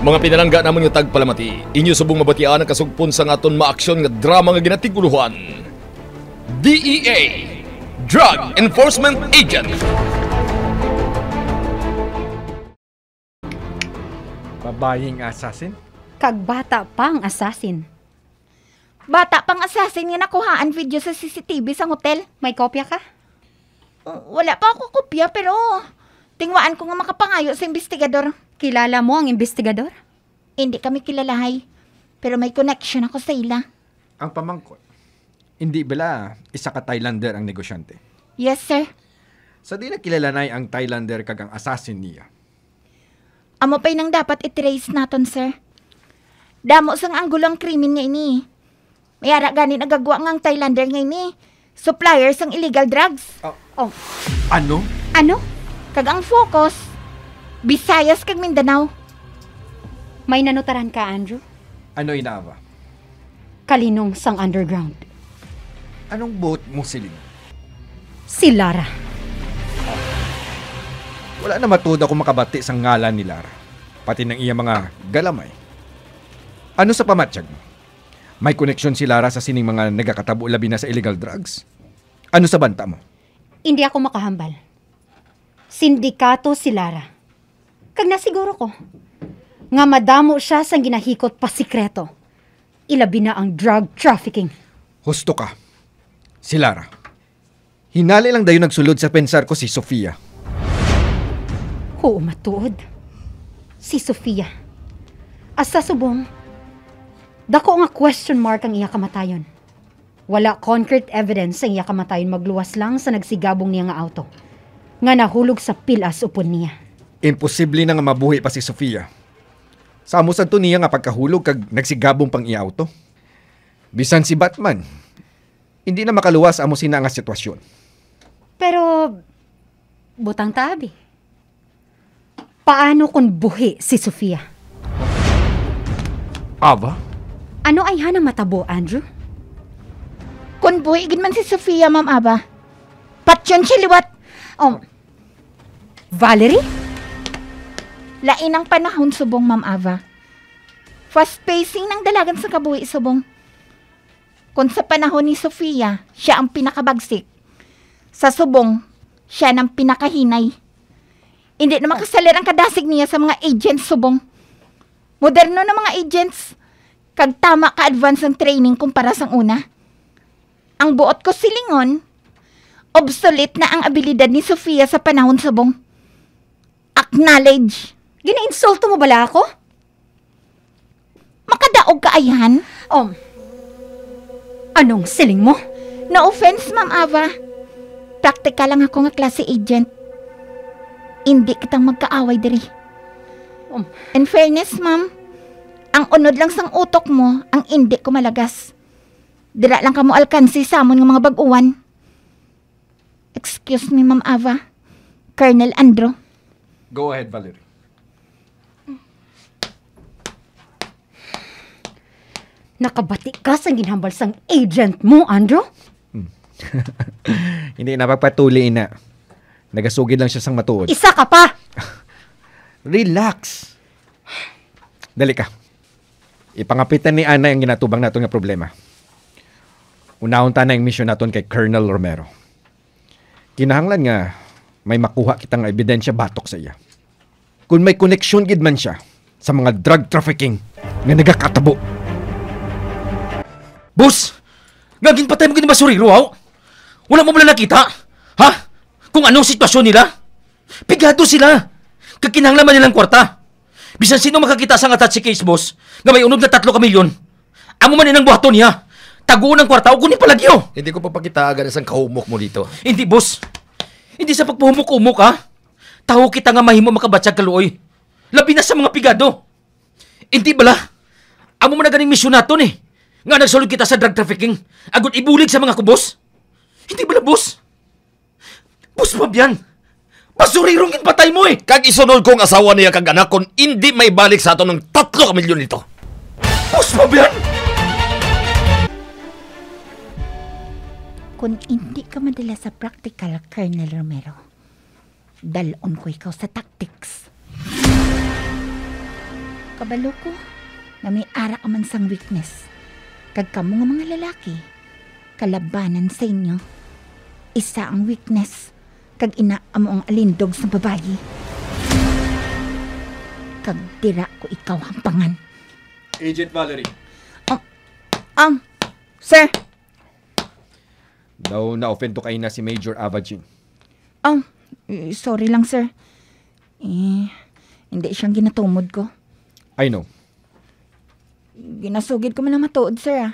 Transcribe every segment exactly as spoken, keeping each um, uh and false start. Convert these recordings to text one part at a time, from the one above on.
Mga pinalangga namon nga tagpalamati, inyo subong mabatian ang kasugpon sang aton maaksyon nga drama nga ginatiguluhan, D E A, Drug Enforcement Agent. Babaying assassin? Kag bata pa ang assassin. Bata pang assassin nga nakuhaan video sa C C T V sang hotel. May kopya ka? Uh, wala pa ako kopya, pero tingwaan ko nga makapangayo sa investigador. Kilala mo ang investigador? Hindi kami kilalahay, pero may connection ako sa ila. Ang pamangkot, hindi bala isa ka Thailander ang negosyante? Yes, sir. Sa di na kilalanay ang Thailander kag ang assassin niya? Amo pa'y nang dapat i-trace naton, sir. Damo sang anggulo ang krimen nga ini. May ara gani nagagwa nga ang Thailander nga ini supplier sang illegal drugs. Oh. Oh, Ano? Ano? Kag ang focus, Visayas kag Mindanao. May nanutaran ka, Andrew? Ano inaawa? Kalinong sang underground. Anong buot mo siling? Si Lara. Wala na matuod ako makabati sa ngalan ni Lara, pati ng iya mga galamay. Ano sa pamatyag mo? May koneksyon si Lara sa sining mga nagakatabo, labi na sa illegal drugs? Ano sa banta mo? Hindi ako makahambal. Sindikato si Lara. Kag nasiguro ko nga madamo siya sang ginahikot pa sikreto. Ilabi na ang drug trafficking. Husto ka. Si Lara. Hinali lang dayon nagsulod sa pensar ko si Sofia. Oo, matuod. Si Sofia. Asa subong, dako nga question mark ang iya kamatayon. Wala concrete evidence ang iya kamatayon magluwas lang sa nagsigabong niya nga auto nga nahulog sa pilas upod niya. Imposible na nga mabuhi pa si Sofia. Sa amo sad to niya nga pagkahulog kag nagsigabong pang iya auto. Bisan si Batman, hindi na makaluwas amo sina nga sitwasyon. Pero, butang tabi. Paano kung buhi si Sofia? Aba? Ano ay hanang matabo, Andrew? Kung buhi gid man si Sofia, Ma'am Ava, patyon siya liwat. Oh, Valerie? Lain ang panahon subong, Ma'am Ava. Fast-pacing ng dalagan sa kabuhi subong. Kung sa panahon ni Sofia, siya ang pinakabagsik, sa subong, siya nang pinakahinay. Hindi na makasalir ang kadasig niya sa mga agents subong. Moderno na mga agents, kag tama ka advance ang training kumpara sang una. Ang buot ko silingon, obsolete na ang abilidad ni Sofia sa panahon subong. Acknowledge. Ginainsulto mo bala ako? Makadaog ka, ayhan? Um, anong siling mo? No offense, Ma'am Ava. Praktikal lang ako nga klase agent. Hindi kitang magkaaway diri. Um, In fairness, ma'am, ang unod lang sang utok mo ang indi ko malagas. Dira lang kamo alkansi sa amon nga mga bag-uwan. Excuse me, Ma'am Ava. Colonel Andrew. Go ahead, Valerie. Nakabati ka sang ginhambal sang agent mo, Andrew? Hindi na pagpatuli na. Nagasugid lang siya sang matuod. Isa ka pa! Relax. Dali ka. Ipangapitan ni Ana ang ginatubang naton nga problema. Unahon ta na ang misyon naton kay Colonel Romero. Kinahanglan nga may makuha kita nga ebidensya batok sa iya. Kung may koneksyon gid man siya sa mga drug trafficking nga nagakatabo. Boss! Nga ginpatay mo gid ni basurero, aw? Wala mo bala nakita? Ha? Kung anong sitwasyon nila? Pigado sila! Kag kinahanglan man nilang kwarta. Bisan sino makakita sa nga touchy case, boss, nga may unod nga tatlo ka milyon, amo man inang buhaton niya. Taguon ang kwarta o kunin palagyo. Hindi ko pagpakita agad sang kahumok mo dito. Hindi, boss. Hindi sa pagpahumok-humok, ha? Tawo kita nga mahimo makabatyag kaluoy. Labi na sa mga pigado. Hindi bala? Amo man na ganing misyon naton, eh. Nga nagsulod kita sa drug trafficking, agud ibulig sa mga kubos. Hindi bala, boss? Boss Fabian, basurirong ginpatay mo, eh. Kag isunod ko ang asawa niya kag anak kon indi maibalik sa aton ang tatlo ka milyon nito. Boss Fabian! Kung hindi ka madala sa practical, Colonel Romero, dalon ko ikaw sa tactics. Kabalo ko nga may ara ka man sang weakness. Kag kamo nga mga lalaki, kalabanan sa inyo, isa ang weakness, kag ina amo ang alindog sa babayi. Kag dira ko ikaw hampangan. Agent Valerie. Ang, ang, sir. Daw na-offend to kaina si Major Avagin. Ang, eh, sorry lang, sir. Eh, hindi siyang ginatumod ko. I know. Ginasugid ko man ang matuod, sir, ah.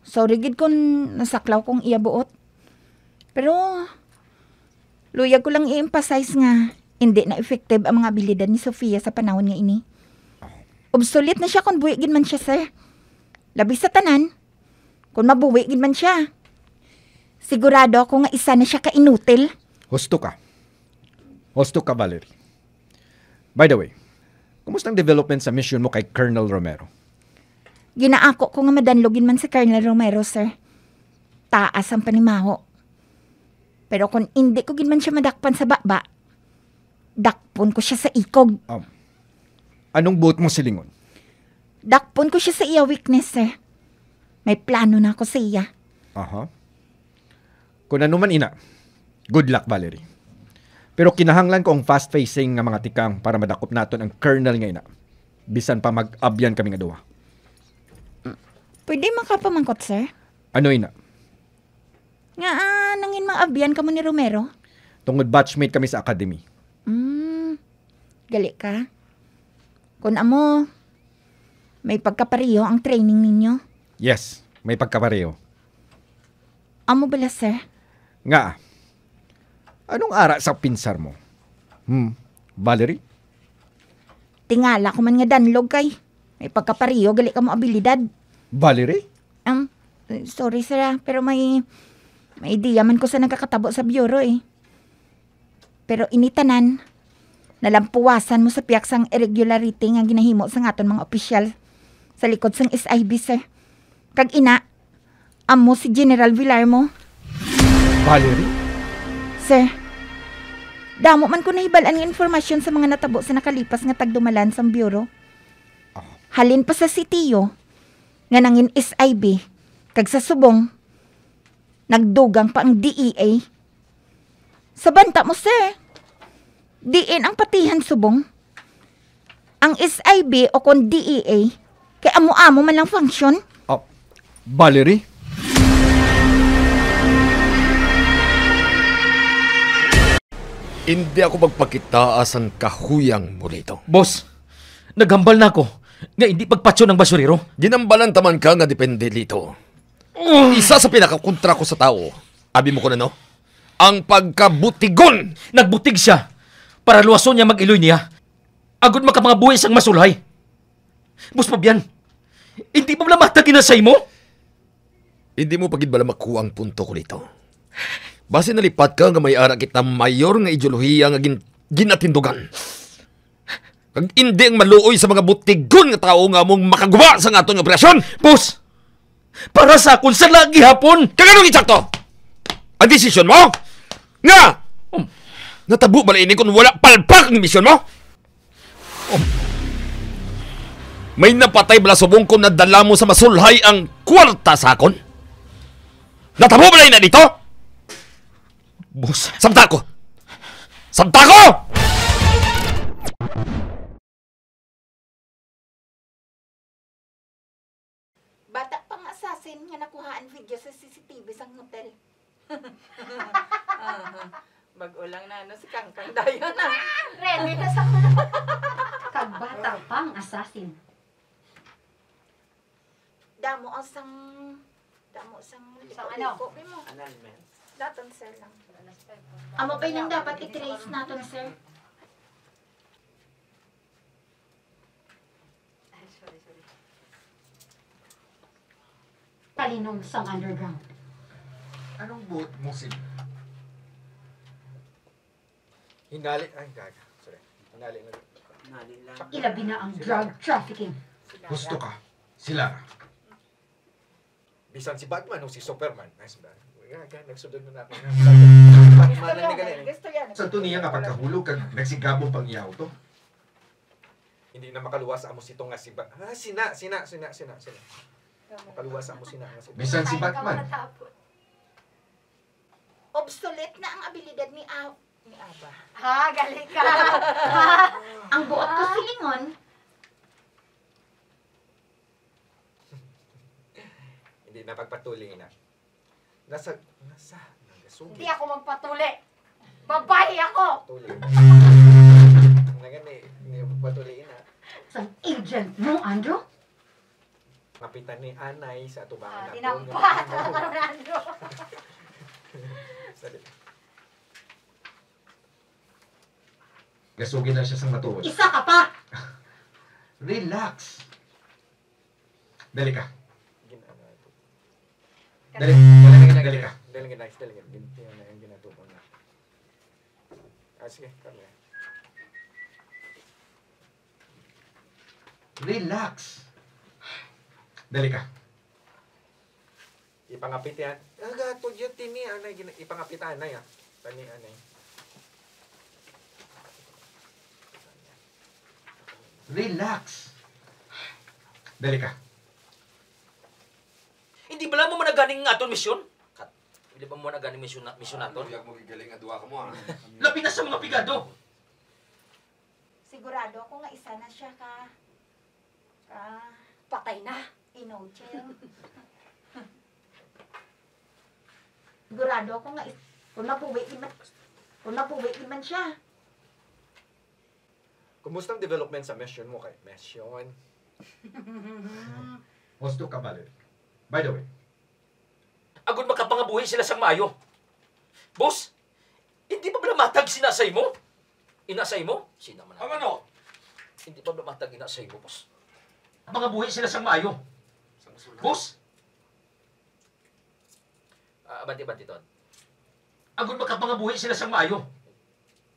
Sorry gid kung nasaklaw kong iya buot. Pero, luyag ko lang i-emphasize nga hindi na effective ang mga abilidad ni Sofia sa panahon nga ini. Obsolete na siya kung buhi gid man siya, sir. Labi sa tanan, kung mabuhi gid man siya. Sigurado ako nga isa na siya ka inutil. Husto ka. Husto ka, Valerie. By the way, kumusta ang development sa mission mo kay Colonel Romero? Ginaako ko nga madanlog gid man si Colonel Romero, sir. Taas ang panimaho. Pero kung indi ko gid man siya madakpan sa baba, dakpon ko siya sa ikog. Um, anong buot mong silingon? Dakpon ko siya sa iya weakness, sir. May plano na ako sa iya. Aha. Kung ano man ina, good luck, Valerie. Pero kinahanglan ko ang fast-facing nga mga tikang para madakop naton ang colonel nga ina. Bisan pa mag-abyan kami nga duha. Pwede makapamangkot, sir? Ano ina? Nga, ah, nangin mag-abyan kamo ni Romero? Tungod batchmate kami sa academy. Mm, gali ka. Kun amo, may pagkapareho ang training ninyo? Yes, may pagkapareho. Amo bala, sir? Nga, anong ara sa pinsar mo? Hmm, Valerie? Tingala ko man nga danlog kay may pagkapareho gali kamo abilidad. Valerie? Um, sorry, sir, ah, pero may, may idea man ko sa nagakatabo sa bureau, eh. Pero ini tanan, nalampuwasan mo sa pihak sang irregularity nga ginahimo sang aton mga opisyal sa likod sang S I B, sir. Kag ina, amo si General Villar mo. Valerie? Sir, damo man ko nahibal-an nga informasyon sa mga natabo sa nakalipas nga tagdumalan sang bureau. Ah. Halin pa sa sitiyo nga nangin S I B, kag sa subong, nagdugang pa ang D E A. Sa banta mo, sir, diin ang patihan subong? Ang S I B o kon D E A, kay amo-amo man lang function. Ah, Valerie? Hindi ako magpakita sang kahuyang mo dito. Boss, naghambal na ako nga hindi pagpatyon ang basurero. Ginambalan taman ka nga depende dito. Isa sa pinakakontra ko sa tao, abi mo ko na, no? Ang pagkabutigon. Nagbutig siya para luwason niya mag-iloy niya, agud makapangabuhi sang masulhay. Boss Fabian, hindi mo lang matag inasay mo? Hindi mo pa gid bala makuha ang punto ko dito. Basi nalipat ka nga may ara kita mayor nga ideolohiya nga gin-, ginatindugan. Kag indi ang maluoy sa mga butigon nga tawo nga among makaguba sa aton nga operasyon. Boss, para sa akon, sa lagi hapon. Kag anong insakto? Ang desisyon mo? Nga! Um. Natabo bala ini kung wala palpak ang misyon mo? Um. May napatay bala subong kung nadala mo sa masulhay ang kwarta sa akon? Natabo bala ini dito? Boss. Sabta ko! Sabta ko! Bata pa nga assassin nga nakuhaan video sa C C T V sang hotel. Aha. Bag-o lang na, ano, si Kangkang dayon, ah. Ready na sa kuno. Kag bata pang assassin. Damo ang sang, damo sang Sa ano? Liko-liko, bi mo. Annulment. Daton, sir, lang. Amo pa yung dapat i-trace naton, sir. Ay, sorry, sorry. Palinong sang underground. Anong buot mo, Sid? Hinali, ay, gaga. Sorry. Hinali na. Hinali lang. Ilabi na ang drug trafficking. Gusto ka? Sila. Bisan si Batman o si Superman. Ay, sila. Gaga, nagsudod na ako. Batman ang nagani. Gusto yan. Sa to niya nga pagkahulog kag nagsigabong pang iya auto. Hindi na makaluwas sa amo sito nga si Ba-, ah, sina, sina, sina, sina, sina. Makaluwas sa amo sina nga si Bisan si Batman. Obsolete na ang abilidad ni Aw-, ni Aba. Ha, gali ka. Ang buot ko silingon. Hindi na pagpatuli na. Nasa, nasa, nagasugi. Hindi ako magpatuli. Babae ako. Tuli. Nagani, hindi magpatuli na. Sa agent mo, Andrew? Kapitan ni Anay sa atubangan. Ah, tinampas ako, Andrew. Dali. Gasugin lang siya sa matuod. Isa ka pa! Relax. Dali ka. Dali, dali, dali ka. Dali, dali, dali. Gintiyan na yung ginatuon na. Ah, sige, kami. Relax. Dali ka. Ipangapit yan. Aga, to yun, tini, anay, gina-, ipangapit, anay, ah. Tani, anay. Relax. Dali ka. Hindi bala mo man ganing aton misyon? Kat-, hindi ba mo na ganing misyon na, misyon naton? Ano, yag mo gigaling ang duha ka mo, ah. Labi na sa mga pigado. Sigurado ako nga isa na siya ka, ka Patay na. Inochel. Sigurado ako nga is-, kung mabuhi di man, kung mabuhi di man siya. Kumusta ang development sa mission mo kay mission? Gusto ka balik. By the way, agud makapangabuhi sila sang maayo. Boss, hindi pa bala matag sina sa imo? Ina sa imo? Sina man. Ang ano? Hindi pa bala matag ina sa imo, boss. Pangabuhi sila sang maayo. Boss? Ah, abante, abante, Ton. Agud makapangabuhi sila sang maayo.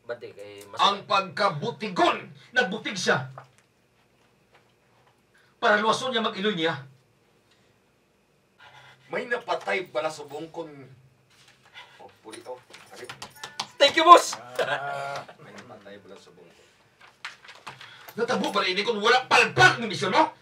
Abante, kay mas ang pagkabutigon, nagbutig siya. Para luwason niya mag-iloy niya. May napatay bala subong kon, oh, puli, oh. Ari. Thank you, boss. Ah, may napatay bala subong kon. Natabo bala ini kon wala palpak ni misyon mo?